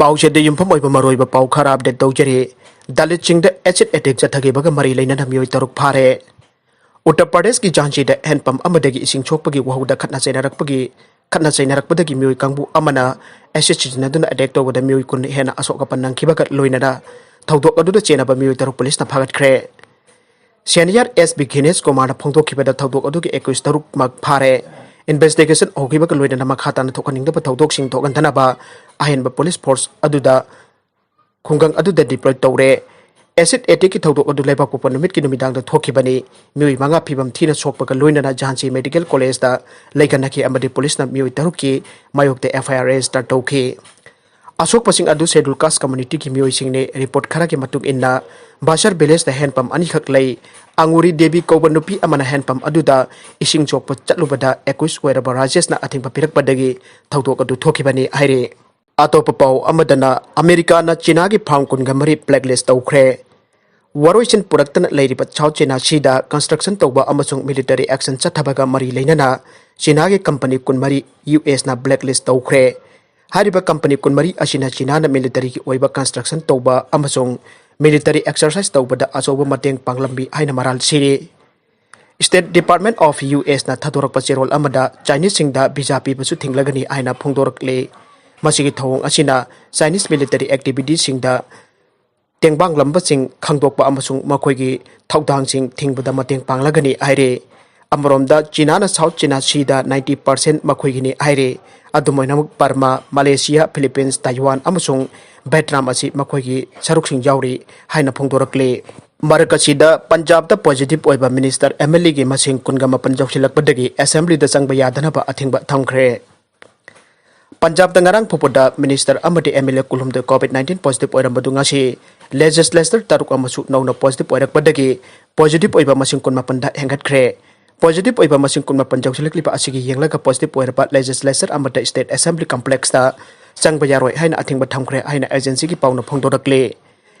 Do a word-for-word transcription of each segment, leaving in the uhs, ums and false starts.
ꯑꯧꯁꯤꯗ ꯌꯨꯝꯐꯝ ꯑꯣꯏꯕ ꯃꯔꯨꯑꯣꯏꯕ ꯄꯥꯎ ꯈꯔ ꯑꯞꯗꯦꯠ ꯇꯧꯖꯔꯤ꯫ ꯗꯂꯤꯠꯁꯤꯡꯗ ꯑꯦꯁꯤꯗ ꯑꯦꯇꯦꯛ ꯆꯠꯊꯈꯤꯕꯒ ꯃꯔꯤ ꯂꯩꯅꯅ ꯃꯤꯑꯣꯏ ꯇꯔꯨꯛ ꯐꯥꯔꯦ꯫ ꯎꯠꯇꯔ ꯄ꯭ꯔꯗꯦꯁꯀꯤ ꯖꯥꯟꯁꯤꯗ ꯍꯦꯟꯄꯝ ꯑꯃꯗꯒꯤ ꯏꯁꯤꯡ ꯁꯣꯛꯄꯒꯤ ꯋꯥꯍꯧꯗ ꯈꯠꯅ ꯆꯩꯅꯔꯛꯄꯒꯤ ꯈꯠꯅ ꯆꯩꯅꯔꯛꯄꯗꯒꯤ ꯃꯤꯑꯣꯏ ꯀꯥꯡꯕꯨ ꯑꯃꯅ ꯑꯦꯁꯤꯗ ꯁꯤꯖꯤꯟꯅꯗꯨꯅ ꯑꯦꯇꯦꯛ ꯇꯧꯕꯗ ꯃꯤꯑꯣꯏ ꯀꯨꯟ ꯍꯦꯟꯅ ꯑꯁꯣꯛ ꯑꯄꯟ ꯅꯪꯈꯤꯕꯒ ꯂꯣꯏꯅꯅ ꯊꯧꯗꯣꯛ ꯑꯗꯨꯗ ꯆꯦꯟꯅꯕ ꯃꯤꯑꯣꯏ ꯇꯔꯨꯛ ꯄꯨꯂꯤꯁꯅ ꯐꯥꯒꯠꯈ꯭ꯔꯦ꯫ ꯁꯦꯅꯤꯌꯔ ꯑꯦꯁ ꯕꯤ ꯘꯤꯅꯦꯁ ꯀꯨꯃꯥꯔꯅ ꯐꯣꯡꯗꯣꯛꯈꯤꯕꯗ ꯊꯧꯗꯣꯛ ꯑꯗꯨꯒꯤ ꯑꯦꯀ꯭ꯌꯨꯁ ꯇꯔꯨꯛꯃꯛ ꯐꯥꯔꯦ꯫ ꯏꯟꯚꯦꯁꯇꯤꯒꯦꯁꯟ ꯍꯧꯈꯤꯕꯒ ꯂꯣꯏꯅꯅ ꯃꯈꯥ ꯇꯥꯅ ꯊꯣꯛꯍꯟꯅꯤꯡꯗꯕ ꯊꯧꯗꯣꯛꯁꯤꯡ ꯊꯣꯛꯍꯟꯗꯅꯕ ꯑꯍꯦꯟꯕ ꯄꯨꯂꯤꯁ ꯐꯣꯔꯁ ꯑꯗꯨꯗ ꯈꯨꯡꯒꯪ ꯑꯗꯨꯗ ꯗꯤꯄ꯭ꯂꯣꯏ ꯇꯧꯔꯦ꯫ ꯑꯦꯁꯤꯗ ꯑꯦꯇꯦꯛꯀꯤ ꯊꯧꯗꯣꯛ ꯑꯗꯨ ꯂꯩꯕꯥꯛꯄꯣꯛꯄ ꯅꯨꯃꯤꯠꯀꯤ ꯅꯨꯃꯤꯗꯥꯡꯗ ꯊꯣꯛꯈꯤꯕꯅꯤ꯫ ꯃꯤꯑꯣꯏ ꯃꯉꯥ ꯐꯤꯕꯝ ꯊꯤꯅ ꯁꯣꯛꯄꯒ ꯂꯣꯏꯅꯅ ꯖꯥꯟꯁꯤ ꯃꯦꯗꯤꯀꯦꯜ ꯀꯣꯂꯦꯖꯇ ꯂꯩꯒꯟꯅꯈꯤ ꯑꯃꯗꯤ ꯄꯨꯂꯤꯁꯅ ꯃꯤꯑꯣꯏ ꯇꯔꯨꯛꯀꯤ ꯃꯥꯌꯣꯛꯇ ꯑꯦꯐ ꯑꯥꯏ ꯑꯥꯔ ꯔꯦꯖꯤꯁꯇꯔ ꯇꯧꯈꯤ꯫ ꯑꯁꯣꯛꯄꯁꯤꯡ ꯑꯗꯨ ꯁꯦꯗꯨꯜ ꯀꯥꯁ ꯀꯝꯃ꯭ꯌꯨꯅꯤꯇꯤꯒꯤ ꯃꯤꯑꯣꯏꯁꯤꯡꯅꯤ꯫ ꯔꯤꯄꯣꯔꯠ ꯈꯔꯒꯤ ꯃꯇꯨꯡ ꯏꯟꯅ, ꯕꯥꯁꯔ ꯚꯤꯂꯦꯖꯇ ꯍꯦꯟꯄꯝ ꯑꯅꯤꯈꯛ ꯂꯩ꯫ ꯑꯉꯨꯔꯤ ꯗꯦꯕꯤ ꯀꯧꯕ ꯅꯨꯄꯤ ꯑꯃꯅ ꯍꯦꯟꯄꯝ ꯑꯗꯨꯗ ꯏꯁꯤꯡ ꯁꯣꯛꯄ ꯆꯠꯂꯨꯕꯗ ꯑꯦꯀ꯭ꯌꯨꯁ ꯑꯣꯏꯔꯕ ꯔꯥꯖꯦꯁꯅ ꯑꯊꯤꯡꯕ ꯄꯤꯔꯛꯄꯗꯒꯤ ꯊꯧꯗꯣꯛ ꯑꯗꯨ ꯊꯣꯛꯈꯤꯕꯅꯤ ꯍꯥꯏꯔꯤ꯫ ꯑꯇꯣꯞꯄ ꯄꯥꯎ ꯑꯃꯗꯅ, ꯑꯃꯦꯔꯤꯀꯥꯅ ꯆꯤꯅꯥꯒꯤ ꯐꯥꯔꯝ ꯀꯨꯟꯒ ꯃꯔꯤ ꯕ꯭ꯂꯦꯛꯂꯤꯁ ꯇꯧꯈ꯭ꯔꯦ꯫ ꯋꯥꯔꯣꯏꯁꯤꯟ ꯄꯨꯔꯛꯇꯅ ꯂꯩꯔꯤꯕ ꯁꯥꯎꯠ ꯆꯤꯅꯥ ꯁꯤꯗ ꯀꯟꯁꯇ꯭ꯔꯛꯁꯟ ꯇꯧꯕ ꯑꯃꯁꯨꯡ ꯃꯤꯂꯤꯇꯔꯤ ꯑꯦꯛꯁꯟ ꯆꯠꯊꯕꯒ ꯃꯔꯤ ꯂꯩꯅꯅ ꯆꯤꯅꯥꯒꯤ ꯀꯝꯄꯅꯤ ꯀꯨꯟꯃꯔꯤ ꯌꯨ ꯑꯦꯁꯅ ꯕ꯭ꯂꯦꯛꯂꯤꯁ ꯇꯧꯈ꯭ꯔꯦ꯫ ꯍꯥꯏꯔꯤꯕ ꯀꯝꯄꯅꯤ ꯀꯨꯟꯃꯔꯤ ꯑꯁꯤꯅ ꯆꯤꯅꯥꯅ ꯃꯤꯂꯤꯇꯔꯤꯒꯤ ꯑꯣꯏꯕ ꯀꯟꯁꯇ꯭ꯔꯛꯁꯟ ꯇꯧꯕ ꯑꯃꯁꯨꯡ ꯃꯤꯂꯤꯇꯔꯤ ꯑꯦꯛꯁꯔꯁꯥꯏꯁ ꯇꯧꯕꯗ ꯑꯆꯧꯕ ꯃꯇꯦꯡ ꯄꯥꯡꯂꯝꯃꯤ ꯍꯥꯏꯅ ꯃꯔꯥꯜ ꯁꯤꯔꯤ꯫ State Department of ꯌꯨ ꯑꯦꯁꯅ ꯊꯥꯗꯣꯔꯛꯄ ꯆꯦꯔꯣꯜ ꯑꯃꯗ ꯆꯥꯏꯅꯤꯖꯁꯤꯡꯗ ꯚꯤꯖꯥ ꯄꯤꯕꯁꯨ ꯊꯤꯡꯂꯒꯅꯤ ꯍꯥꯏꯅ ꯐꯣꯡꯗꯣꯔꯛꯂꯤ꯫ ꯃꯁꯤꯒꯤ ꯊꯧꯑꯣꯡ ꯑꯁꯤꯅ ꯆꯥꯏꯅꯤꯖ ꯃꯤꯂꯤꯇꯔꯤ ꯑꯦꯛꯇꯤꯚꯤꯇꯤꯁꯤꯡꯗ ꯇꯦꯡꯕꯥꯡꯂꯝꯕꯁꯤꯡ ꯈꯪꯗꯣꯛꯄ ꯑꯃꯁꯨꯡ ꯃꯈꯣꯏꯒꯤ ꯊꯧꯗꯥꯡꯁꯤꯡ ꯊꯤꯡꯕꯗ ꯃꯇꯦꯡ ꯄꯥꯡꯂꯒꯅꯤ ꯍꯥꯏꯔꯤ꯫ ꯑꯃꯔꯣꯝꯗ, ꯆꯤꯅꯥꯅ ꯁꯥꯎꯠ ꯆꯤꯅꯥ ꯁꯤꯗ ꯅꯥꯏꯟꯇꯤ ꯄꯥꯔꯁꯦꯟ ꯃꯈꯣꯏꯒꯤꯅꯤ ꯍꯥꯏꯔꯤ꯫ ꯑꯗꯨꯝ ꯑꯣꯏꯅꯃꯛ, ꯕꯔꯃꯥ, ꯃꯂꯦꯁꯤꯌꯥ, ꯐꯤꯂꯤꯄꯤꯟꯁ, ꯇꯥꯏꯋꯥꯟ ꯑꯃꯁꯨꯡ ꯚꯦꯠꯅꯥꯝ ꯑꯁꯤ ꯃꯈꯣꯏꯒꯤ ꯁꯔꯨꯛꯁꯤꯡ ꯌꯥꯎꯔꯤ ꯍꯥꯏꯅ ꯐꯣꯡꯗꯣꯔꯛꯂꯤ꯫ ꯃꯔꯛ ꯑꯁꯤꯗ, ꯄꯟꯖꯥꯕꯇ ꯄꯣꯖꯤꯇꯤꯚ ꯑꯣꯏꯕ ꯃꯤꯅꯤꯁꯇꯔ ꯑꯦꯝ ꯑꯦꯜ ꯑꯦꯒꯤ ꯃꯁꯤꯡ ꯀꯨꯟꯒ ꯃꯥꯄꯟ ꯌꯧꯁꯤꯜꯂꯛꯄꯗꯒꯤ ꯑꯦꯁꯦꯝꯕ꯭ꯂꯤꯗ ꯆꯪꯕ ꯌꯥꯗꯅꯕ ꯑꯊꯤꯡꯕ ꯊꯝꯈ꯭ꯔꯦ꯫ ꯄꯟꯖꯥꯕꯇ ꯉꯔꯥꯡ ꯐꯥꯎꯕꯗ ꯃꯤꯅꯤꯁꯇꯔ ꯑꯃꯗꯤ ꯑꯦꯝ ꯑꯦꯜ ꯑꯦ ꯀꯨꯟꯍꯨꯝꯗꯣꯏ ꯀꯣꯚꯤꯗ ꯅꯥꯏꯟꯇꯤꯟ ꯄꯣꯖꯤꯇꯤꯚ ꯑꯣꯏꯔꯝꯕꯗꯨ ꯉꯁꯤ ꯂꯦꯖꯤꯁꯂꯦꯆꯔ ꯇꯔꯨꯛ ꯑꯃꯁꯨ ꯅꯧꯅ ꯄꯣꯖꯤꯇꯤꯚ ꯑꯣꯏꯔꯛꯄꯗꯒꯤ ꯄꯣꯖꯤꯇꯤꯚ ꯑꯣꯏꯕ ꯃꯁꯤꯡ ꯀꯨꯟꯃꯥꯄꯟꯗ ꯍꯦꯟꯒꯠꯈ꯭ꯔꯦ꯫ ꯄꯣꯖꯤꯇꯤꯚ ꯑꯣꯏꯕ ꯃꯁꯤꯡ ꯀꯨꯟꯃꯥꯄꯟ ꯌꯧꯁꯤꯜꯂꯛꯂꯤꯕ ꯑꯁꯤꯒꯤ ꯌꯦꯡꯂꯒ ꯄꯣꯖꯤꯇꯤꯚ ꯑꯣꯏꯔꯕ ꯂꯦꯖꯤꯁꯂꯦꯆꯔ ꯑꯃꯗ ꯁ꯭ꯇꯦꯠ ꯑꯦꯁꯦꯝꯕ꯭ꯂꯤ ꯀꯝꯄ꯭ꯂꯦꯛꯁꯇ ꯆꯪꯕ ꯌꯥꯔꯣꯏ ꯍꯥꯏꯅ ꯑꯊꯤꯡꯕ ꯊꯝꯈ꯭ꯔꯦ ꯍꯥꯏꯅ ꯑꯦꯖꯦꯟꯁꯤꯒꯤ ꯄꯥꯎꯅ ꯐꯣꯡꯗꯣꯔꯛꯂꯤ꯫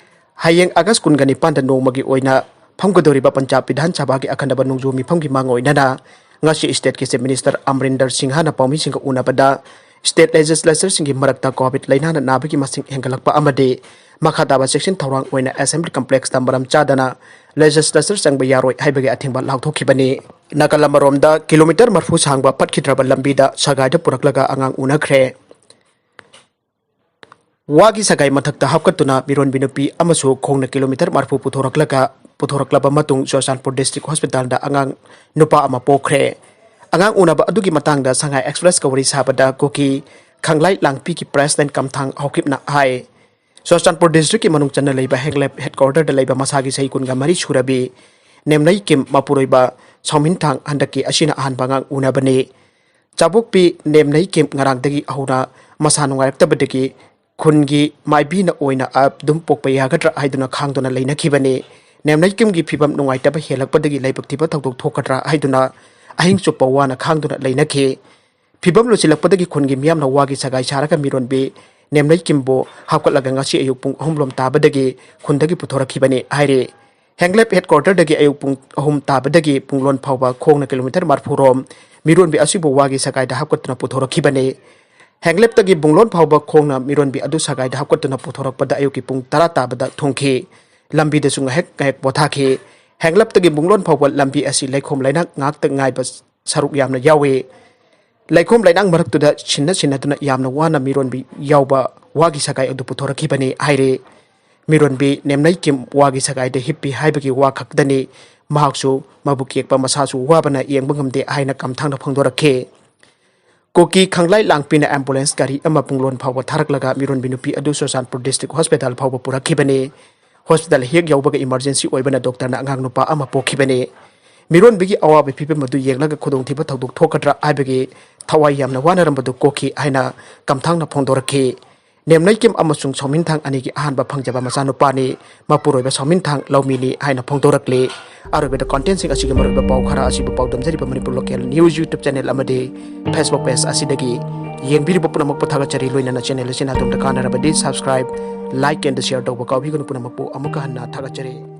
ꯍꯌꯦꯡ ꯑꯥꯒꯁ ꯀꯨꯟꯒ ꯅꯤꯄꯥꯟꯗ ꯅꯣꯡꯃꯒꯤ ꯑꯣꯏꯅ ꯐꯝꯒꯗꯧꯔꯤꯕ ꯄꯟꯖꯥꯕ ꯕꯤꯙꯥꯟ ꯁꯚꯥꯒꯤ ꯑꯈꯟꯅꯕ ꯅꯣꯡꯖꯨ ꯃꯤꯐꯝꯒꯤ ꯃꯥꯡ ꯑꯣꯏꯅꯅ ꯉꯁꯤ ꯁ꯭ꯇꯦꯠꯀꯤ ꯆꯤꯐ ꯃꯤꯅꯤꯁꯇꯔ ꯑꯃꯔꯤꯟꯗꯔ ꯁꯤꯡꯍꯅ ꯄꯥꯎꯃꯤꯁꯤꯡꯒ ꯎꯅꯕꯗ State legislatureꯁꯤꯡꯒꯤ ꯃꯔꯛꯇ COVID ꯂꯩꯅꯥꯅ ꯅꯥꯕꯒꯤ ꯃꯁꯤꯡ ꯍꯦꯟꯒꯠꯂꯛꯄ ꯑꯃꯗꯤ ꯃꯈꯥ ꯇꯥꯕ ꯆꯦꯛꯁꯤꯟ ꯊꯧꯔꯥꯡ ꯑꯣꯏꯅ Assembly Complexꯇ ꯃꯔꯝ ꯆꯥꯗꯅ legislature ꯆꯪꯕ ꯌꯥꯔꯣꯏ ꯍꯥꯏꯕꯒꯤ ꯑꯊꯤꯡꯕ ꯂꯥꯎꯊꯣꯛꯈꯤꯕꯅꯤ꯫ ꯅꯥꯀꯜ ꯑꯃꯔꯣꯝꯗ ꯀꯤꯂꯣꯃꯤꯇꯔ ꯃꯔꯐꯨ ꯁꯥꯡꯕ ꯐꯠꯈꯤꯗ꯭ꯔꯕ ꯂꯝꯕꯤꯗ ꯁꯒꯥꯏꯗ ꯄꯨꯔꯛꯂꯒ ꯑꯉꯥꯡ ꯎꯅꯈ꯭ꯔꯦ꯫ ꯋꯥꯒꯤ ꯁꯒꯥꯏ ꯃꯊꯛꯇ ꯍꯥꯞꯀꯠꯇꯨꯅ ꯃꯤꯔꯣꯟꯕꯤ ꯅꯨꯄꯤ ꯑꯃꯁꯨ ꯈꯣꯡꯅ ꯀꯤꯂꯣꯃꯤꯇꯔ ꯃꯔꯐꯨ ꯄꯨꯊꯣꯔꯛꯂꯒ, ꯄꯨꯊꯣꯔꯛꯂꯕ ꯃꯇꯨꯡ ꯆꯨꯔꯆꯥꯟꯄꯨꯔ District Hospitalꯗ ꯑꯉꯥꯡ ꯅꯨꯄꯥ ꯑꯃ ꯄꯣꯛꯈ꯭ꯔꯦ꯫ ꯑꯉꯥꯡ ꯎꯅꯕ ꯑꯗꯨꯒꯤ ꯃꯇꯥꯡꯗ ꯁꯉꯥꯏ Expressꯀ ꯋꯥꯔꯤ ꯁꯥꯕꯗ ꯀꯨꯀꯤ ꯈꯪꯂꯥꯏ ꯂꯥꯡꯄꯤꯒꯤ President ꯀꯝꯊꯥꯡ ꯍꯥꯎꯀꯤꯞꯅ ꯍꯥꯏ, ꯆꯨꯔꯆꯥꯟꯄꯨꯔ Districtꯀꯤ ꯃꯅꯨꯡ ꯆꯟꯅ ꯂꯩꯕ ꯍꯦꯡꯂꯦꯞ headquarterꯗ ꯂꯩꯕ ꯃꯁꯥꯒꯤ ꯆꯍꯤ ꯀꯨꯟꯒ ꯃꯔꯤ ꯁꯨꯔꯕꯤ ꯅꯦꯝꯅꯩ ꯀꯤꯝ ꯃꯄꯨꯔꯣꯏꯕ ꯁꯥꯎꯃꯤꯟꯊꯥꯡ ꯍꯟꯗꯛꯀꯤ ꯑꯁꯤꯅ ꯑꯍꯥꯟꯕ ꯑꯉꯥꯡ ꯎꯅꯕꯅꯤ꯫ ꯆꯥꯕꯣꯛꯄꯤ ꯅꯦꯝꯅꯩ ꯀꯤꯝ ꯉꯔꯥꯡꯗꯒꯤ ꯍꯧꯅ ꯃꯁꯥ ꯅꯨꯡꯉꯥꯏꯔꯛꯇꯕꯗꯒꯤ ꯈꯨꯟꯒꯤ ꯃꯥꯏꯕꯤꯅ ꯑꯣꯏꯅ ꯑꯗꯨꯝ ꯄꯣꯛꯄ ꯌꯥꯒꯗ꯭ꯔꯥ ꯍꯥꯏꯗꯨꯅ ꯈꯥꯡꯗꯨꯅ ꯂꯩꯅꯈꯤꯕꯅꯤ꯫ ꯅꯦꯝꯅꯩ ꯀꯤꯝꯒꯤ ꯐꯤꯕꯝ ꯅꯨꯡꯉꯥꯏꯇꯕ ꯍꯦꯜꯂꯛꯄꯗꯒꯤ ꯂꯥꯏꯕꯛ ꯊꯤꯕ ꯊꯧꯗꯣꯛ ꯊꯣꯛꯀꯗ꯭ꯔꯥ ꯍꯥꯏꯗꯨꯅ ꯑꯍꯤꯡ ꯆꯨꯞꯄ ꯋꯥꯅ ꯈꯥꯡꯗꯨꯅ ꯂꯩꯅꯈꯤ꯫ ꯐꯤꯕꯝ ꯂꯨꯁꯤꯜꯂꯛꯄꯗꯒꯤ ꯈꯨꯟꯒꯤ ꯃꯤꯌꯥꯝꯅ ꯋꯥꯒꯤ ꯁꯒꯥꯏ ꯁꯥꯔꯒ ꯃꯤꯔꯣꯟꯕꯤ ꯅꯦꯝꯅꯩ ꯀꯤꯝꯕꯨ ꯍꯥꯞꯀꯠꯂꯒ ꯉꯁꯤ ꯑꯌꯨꯛ ꯄꯨꯡ ꯑꯍꯨꯝ ꯂꯣꯝ ꯇꯥꯕꯗꯒꯤ ꯈꯨꯟꯗꯒꯤ ꯄꯨꯊꯣꯔꯛꯈꯤꯕꯅꯤ ꯍꯥꯏꯔꯤ꯫ ꯍꯦꯡꯂꯦꯞ headquarterꯗꯒꯤ ꯑꯌꯨꯛ ꯄꯨꯡ ꯑꯍꯨꯝ ꯇꯥꯕꯗꯒꯤ ꯄꯨꯡꯂꯣꯟ ꯐꯥꯎꯕ ꯈꯣꯡꯅ ꯀꯤꯂꯣꯃꯤꯇꯔ ꯃꯔꯐꯨ ꯔꯣꯝ ꯃꯤꯔꯣꯟꯕꯤ ꯑꯁꯤꯕꯨ ꯋꯥꯒꯤ ꯁꯒꯥꯏꯗ ꯍꯥꯞꯀꯠꯇꯨꯅ ꯄꯨꯊꯣꯔꯛꯈꯤꯕꯅꯤ꯫ ꯍꯦꯡꯂꯦꯞꯇꯒꯤ ꯕꯨꯡꯂꯣꯟ ꯐꯥꯎꯕ ꯈꯣꯡꯅ ꯃꯤꯔꯣꯟꯕꯤ ꯑꯗꯨ ꯁꯒꯥꯏꯗ ꯍꯥꯞꯀꯠꯇꯨꯅ ꯄꯨꯊꯣꯔꯛꯄꯗ ꯑꯌꯨꯛꯀꯤ ꯄꯨꯡ ꯇꯔꯥ ꯇꯥꯕꯗ ꯊꯨꯡꯈꯤ꯫ ꯂꯝꯕꯤꯗꯁꯨ ꯉꯥꯏꯍꯥꯛ ꯉꯥꯏꯍꯥꯛ ꯄꯣꯊꯥꯈꯤ꯫ ꯍꯦꯡꯂꯦꯞꯇꯒꯤ ꯕꯨꯡꯂꯣꯟ ꯐꯥꯎꯕ ꯂꯝꯕꯤ ꯑꯁꯤ ꯂꯩꯈꯣꯝ ꯂꯩꯅꯥꯡ ꯉꯥꯛꯇ ꯉꯥꯏꯕ ꯁꯔꯨꯛ ꯌꯥꯝꯅ ꯌꯥꯎꯏ꯫ ꯂꯩꯈꯣꯝ ꯂꯩꯅꯥꯡ ꯃꯔꯛꯇꯨꯗ ꯁꯤꯟꯅ ꯁꯤꯟꯅꯗꯨꯅ ꯌꯥꯝꯅ ꯋꯥꯅ ꯃꯤꯔꯣꯟꯕꯤ ꯌꯥꯎꯕ ꯋꯥꯒꯤ ꯁꯒꯥꯏ ꯑꯗꯨ ꯄꯨꯊꯣꯔꯛꯈꯤꯕꯅꯤ ꯍꯥꯏꯔꯤ꯫ ꯃꯤꯔꯣꯟꯕꯤ ꯅꯦꯝꯅꯩ ꯀꯤꯝ ꯋꯥꯒꯤ ꯁꯒꯥꯏꯗ ꯍꯤꯞꯄꯤ ꯍꯥꯏꯕꯒꯤ ꯋꯥ ꯈꯛꯇꯅꯤ꯫ ꯃꯍꯥꯛꯁꯨ ꯃꯕꯨꯛ ꯌꯦꯛꯄ, ꯃꯁꯥꯁꯨ ꯋꯥꯕꯅ ꯌꯦꯡꯕ ꯉꯝꯗꯦ ꯍꯥꯏꯅ ꯀꯝꯊꯥꯡꯅ ꯐꯣꯡꯗꯣꯔꯛꯈꯤ꯫ ꯀꯨꯀꯤ ꯈꯪꯂꯥꯏ ꯂꯥꯡꯄꯤꯅ ambulance ꯒꯥꯔꯤ ꯑꯃ ꯄꯨꯡꯂꯣꯟ ꯐꯥꯎꯕ ꯊꯥꯔꯛꯂꯒ ꯃꯤꯔꯣꯟꯕꯤ ꯅꯨꯄꯤ ꯑꯗꯨ ꯆꯨꯔꯆꯥꯟꯄꯨꯔ District Hospital ꯐꯥꯎꯕ ꯄꯨꯔꯛꯈꯤꯕꯅꯤ꯫ Hospital ꯍꯦꯛ ꯌꯧꯕꯒ emergency ꯑꯣꯏꯕꯅ doctorꯅ ꯑꯉꯥꯡ ꯅꯨꯄꯥ ꯑꯃ ꯄꯣꯛꯈꯤꯕꯅꯤ꯫ ꯃꯤꯔꯣꯟꯕꯤꯒꯤ ꯑꯋꯥꯕ ꯐꯤꯕꯝ ꯑꯗꯨ ꯌꯦꯡꯂꯒ ꯈꯨꯗꯣꯡꯊꯤꯕ ꯊꯧꯗꯣꯛ ꯊꯣꯛꯀꯗ꯭ꯔꯥ ꯍꯥꯏꯕꯒꯤ ꯊꯋꯥꯏ ꯌꯥꯝꯅ ꯋꯥꯅꯔꯝꯕꯗꯨ ꯀꯣꯛꯈꯤ ꯍꯥꯏꯅ ꯀꯝꯊꯥꯡꯅ ꯐꯣꯡꯗꯣꯔꯛꯈꯤ꯫ ꯅꯦꯝꯅꯩ ꯀꯤꯝ ꯑꯃꯁꯨꯡ ꯁꯥꯎꯃꯤꯟꯊꯥꯡ ꯑꯅꯤꯒꯤ ꯑꯍꯥꯟꯕ ꯐꯪꯖꯕ ꯃꯆꯥꯅꯨꯄꯥꯅꯤ꯫ ꯃꯄꯨꯔꯣꯏꯕ ꯁꯥꯎꯃꯤꯟꯊꯥꯡ ꯂꯧꯃꯤꯅꯤ ꯍꯥꯏꯅ ꯐꯣꯡꯗꯣꯔꯛꯂꯤ꯫ ꯑꯔꯣꯏꯕꯗ contentꯁꯤꯡ ꯑꯁꯤꯒꯤ ꯃꯔꯨꯑꯣꯏꯕ ꯄꯥꯎ ꯈꯔ ꯑꯁꯤꯕꯨ ꯄꯥꯎꯗꯝꯖꯔꯤꯕ Manipur Local News YouTube channel ꯑꯃꯗꯤ Facebook page ꯑꯁꯤꯗꯒꯤ ꯌꯦꯡꯕꯤꯔꯤꯕ ꯄꯨꯝꯅꯃꯛꯄꯨ ꯊꯥꯒꯠꯆꯔꯤ꯫ ꯂꯣꯏꯅꯅ channel ꯑꯁꯤꯅ ꯑꯗꯣꯝꯗ ꯀꯥꯟꯅꯔꯕꯗꯤ subscribe, like and share ꯇꯧꯕ ꯀꯥꯎꯕꯤꯒꯅꯨ꯫ ꯄꯨꯝꯅꯃꯛꯄꯨ ꯑꯃꯨꯛꯀ ꯍꯟꯅ ꯊꯥꯒꯠꯆꯔꯤ꯫